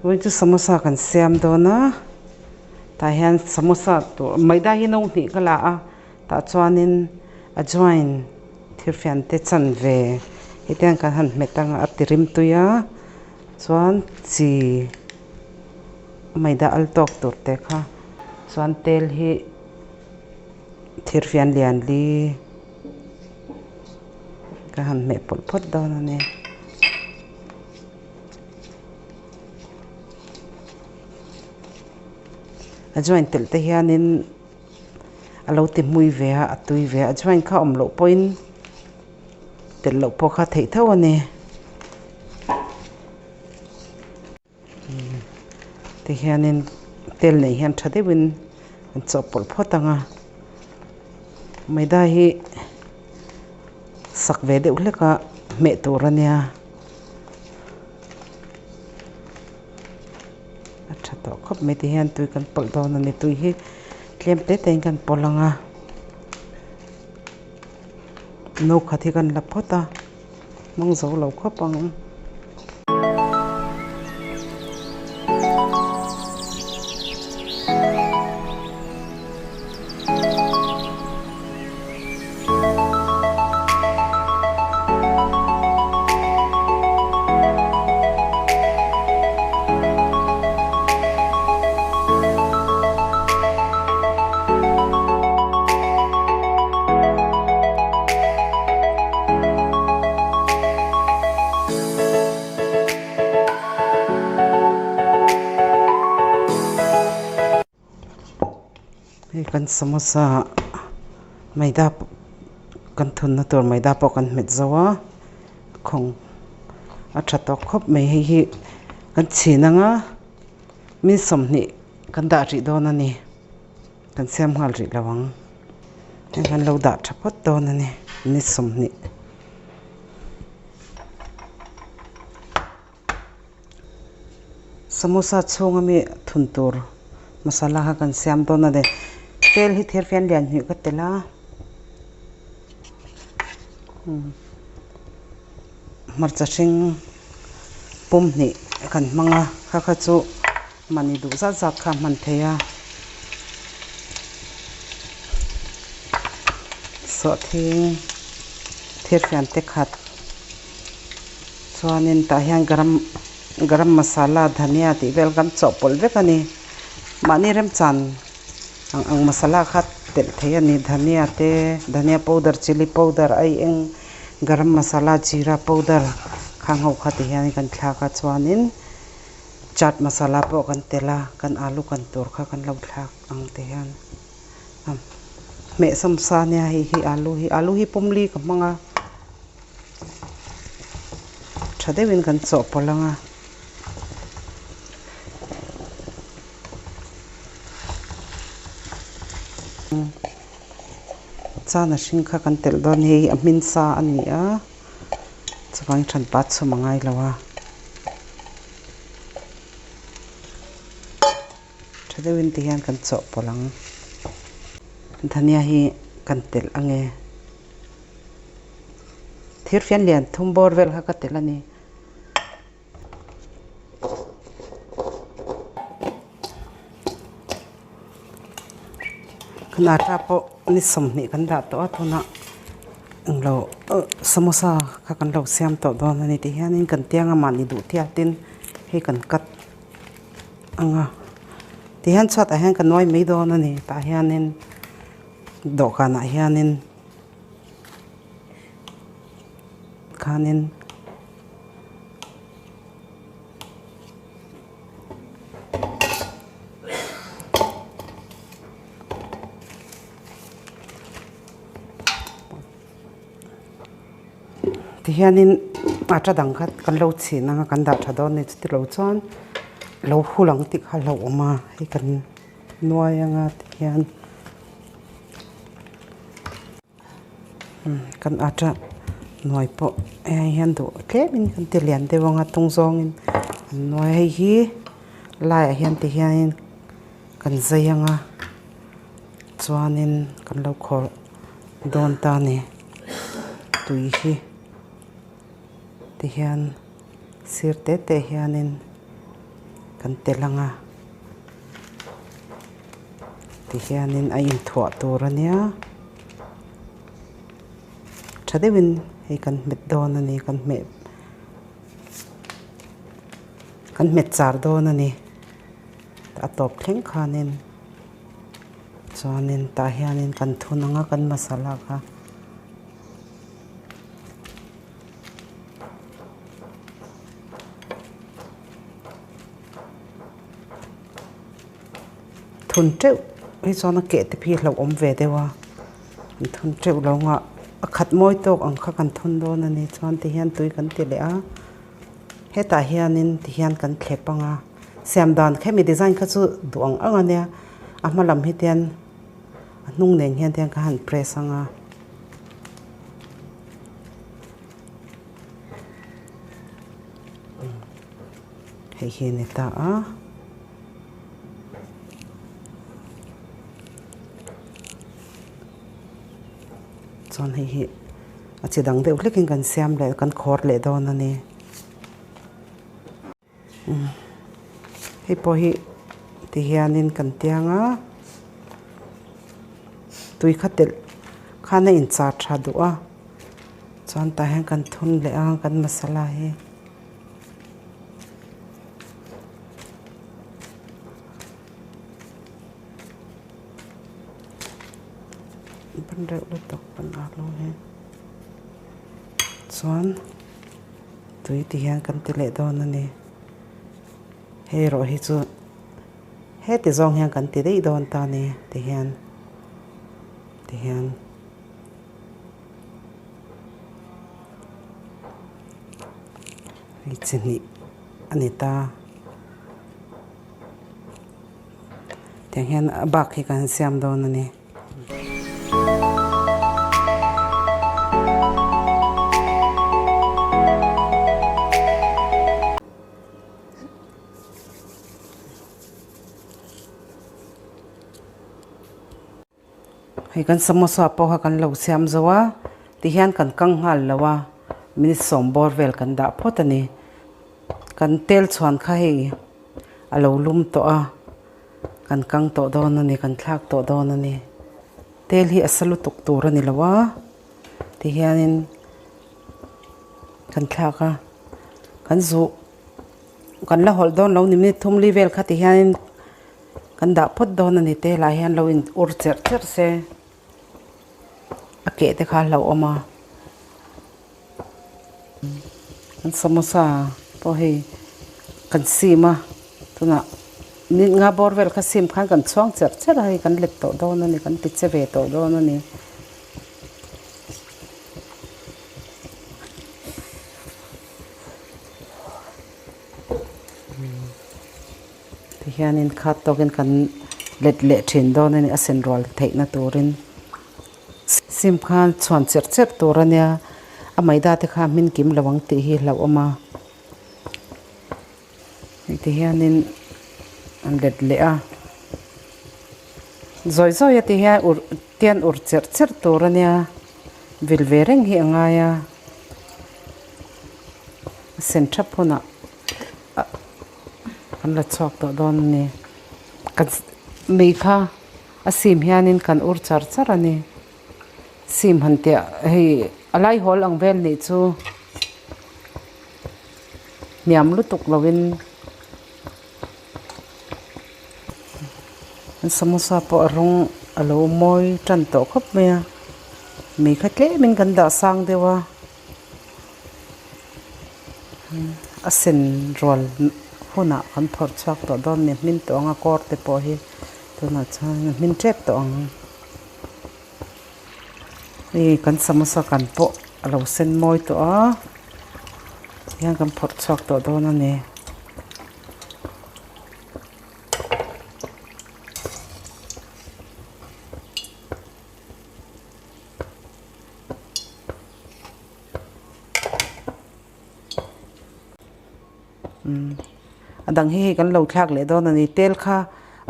Vawiin chu samosa kan siam dawn a tah hian samosa tur maida hi no hnih ka la a tah chuanin ajwain thirfian te chanve heti hian kan han hmet ang a a ti rim tui a chuan chi maida al tawk tur te kha chuan tel hi thirfian lian li. Ka han hmeh pawlh phawt dawn a ni. A joint telh te hianin a lo ti hmui ve a, a tui ve a. A joint kha awm loh pawhin telh loh pawh kha theih tho a ni. Tihianin tel nei hian tha deuhin an chawhpawlh phawt ang a maida hi sak ve deuh hlek a hmeh tur a nia a tha tawh khawp mai tihian tui kan pawlh dawn a ni tui hi tlem te te in kan pawlh ang a no khat hi kan la phawt a. Hmang zo lo khawp ang. Hei kan samosa maida kan thunna tur maida pawh kan hmet zo a khawng a tha tawk khawp mai hei hi kan chhin anga mi sawmhnih kan dah rih dawn a ni. Kan siam nghal rih lo ang. Heng kan lo dah tha phawt dawn a ni, ni 20. Samosa chhunga mi thun tur masala kha kan siam dawn a ni. Tel hi thir fian lian hnih ka tel a. Hmarcha hring pum hnih kan hmang a, kha kha chu. Mahni duh zat zat kha a hman thei a, sawhthing thirfian te khat chuanin tah hian garam garam masala dhania tih vel kan chawhpawlh vek a ni mahni remchan ang ang masala kha telh thei a ni dhania te dhania powder chilli powder aieng garam masala jeera powder khang ho kha ti hian kan thlak a chuanin. Chaat masala pawh kan telh a, kan alu kan tur kha kan lo thlak ang ti hian hmeh samsa nia hei hi alu hi alu hi pawmli ka hmang a tha deuhin kan chawhpawlh ang a. Chana hring kha kan telh dawn hei a hmin sa a ni a. Chuvangin hranpa chhum a ngai lo a. Tha deuhin ti hian kan chawhpawlh ang. Dhania hi kan telh ang e. Thirfian lian thum bawr vel kha ka telh a ni. Kan atta pawh ni 20 kan dah tawh a tunah englo samosa kha kan lo siam tawh dawn a ni tih hianin kan tiang a mahni duh tiatin hei kan cut ang a tihian chhuatah hian ka nuai mai dawn a ni tah hianin dawhkanah hianin khanin. Tihianin atta dang kha kan lo chhin anga kan dah tha dawn a ni chuti lo chuan lo hul ang tih kha a hlauhawm a hei kan nuai anga tihian. Kan atta nuai pawh hei hian duh tlemin kan ti lian deuh ang a tung zawngin an nuai a hei hi laiah hian ti hianin kan zai ang a chuanin kan lo khawrh dawn ta a ni tui hi ti hian sir te te hianin. Kan telh ang a, tihianin a inthuah tur a nia, tha deuhin hei kan hmet dawn a ni kan hmeh kan hmet char dawn a ni a tawp thleng khanin chuanin tah hianin kan thun ang a kan masala kha. Thun teuh hi chuan a keh te phi hlauhawm ve deuh a an thun teuh lo ang a a khat mawi tawk ang kha kan thun dawn a ni chuan tihian tui kan ti leh a hetah hianin tihian kan thlep ang a siam dan kha hemi design kha chu duh ang ang a nia a hma lam hi te a hnung nen hian te ka han press ang a. Hei hi a ni ta a. Chuan hei hi a chi dang deuh hlekin kan siam leh kan khawr leh dawn a ni. Hei pawh hi ti hianin kan tiang a tui kha telh khan a inchar tha duh a chuan tah hian kan thun leh a kan masala hi. Ban reuh lutuk kan alu hi chuan. Tui ti hian kan ti leh dawn a ni. Hei erawh hi chu heti zawng hian kan ti daih dawn ta a ni ti hian ti hian hei chi hnih a ni ta. Tiang hian a bak hi kan siam dawn a ni. Hei kan samosa pawh kha kan lo siam zo a tihian kan kang nghal lo a minute sawm bawr vel kan dah phawt a ni kan tel chhuan kha hei a lo lum tawh a. Kan kang tawh dawn a ni, kan thlak tawh dawn a ni. Tel hi a sa lutuk tur a ni lo a, tihianin kan thlak a, kan zuh kan la hawlh dawn lo ni minute thum li vel kha tihianin kan dah phawt dawn a ni tel ah hian lo in ur cherh cherh se a keh te kha a hlauhawm a. An samosa pawh hei kan sim a tunah minute nga bawr vel kha sim khan kan chhuang cherh cherh a hei kan let tawh dawn a ni kan ti che ve tawh dawn a ni. Tihianin khat tawkin kan let leh thin dawn a ni a sen rual theihna turin. Sim khan chhuan cherh cherh tur a nia, a maida te kha hmin kim lo ang tih hi hlauhawm a. Hei ti hianin an let leh a, zawi zawi a ti hian ur tian ur cherh cherh tur a nia, vil ve reng hi a ngai a, a sen thap hunah an la chhuak tawh dawn a ni. Kan mei kha. A sim hianin kan ur char char a ni. Sim han tiah hei a lai hawl ang vel nih chu hniam lutuk lovin an samosa pawh a rawng a lo mawi tan tawh khawp mai a mei kha tlemin kan dah sang deuh a a sen rual hunah kan phawrh chhuak tawh dawn a ni hmin tawh ang a kawr te pawh hi. Tunah chuan a hmin tep tawh ang. Hei kan samosa kan pawh a lo sen mawi tawh a, tihian kan phawrh chhuak tawh dawn a ni. A dang hi hei kan lo thlak leh dawn a ni tel kha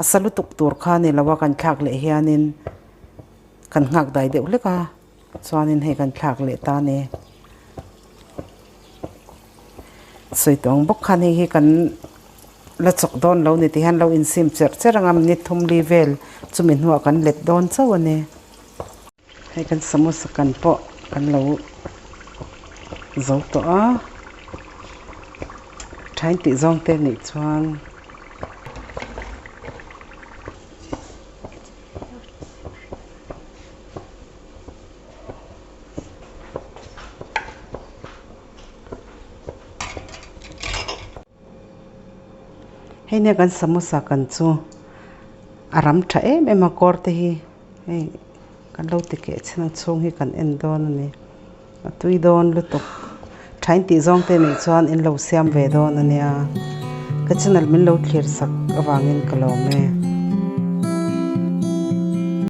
a sa lutuk tur kha a ni lo a kan thlak leh hianin kan nghak dai deuh hlek a chuanin hei kan thlak leh ta a ni sawi tawng bawk khan hei hi kan. la chawk dawn lo ni ti hian lo insim cherh cherh anga minute thum li vel chumi hnuah kan let dawn chauh a ni. Hei kan samosa kan pawh kan lo zo tawh a, thain tih zawng te nih chuan. Hei nia kan samosa kan chu a ram tha em em a kawr te hi hei kan lo ti keh chhin a chhung hi kan en dawn a ni a tui dawn lutuk thain tih zawng te nih chuan in lo siam ve dawn a nia ka channel min lo thlir sak avangin ka lawm e.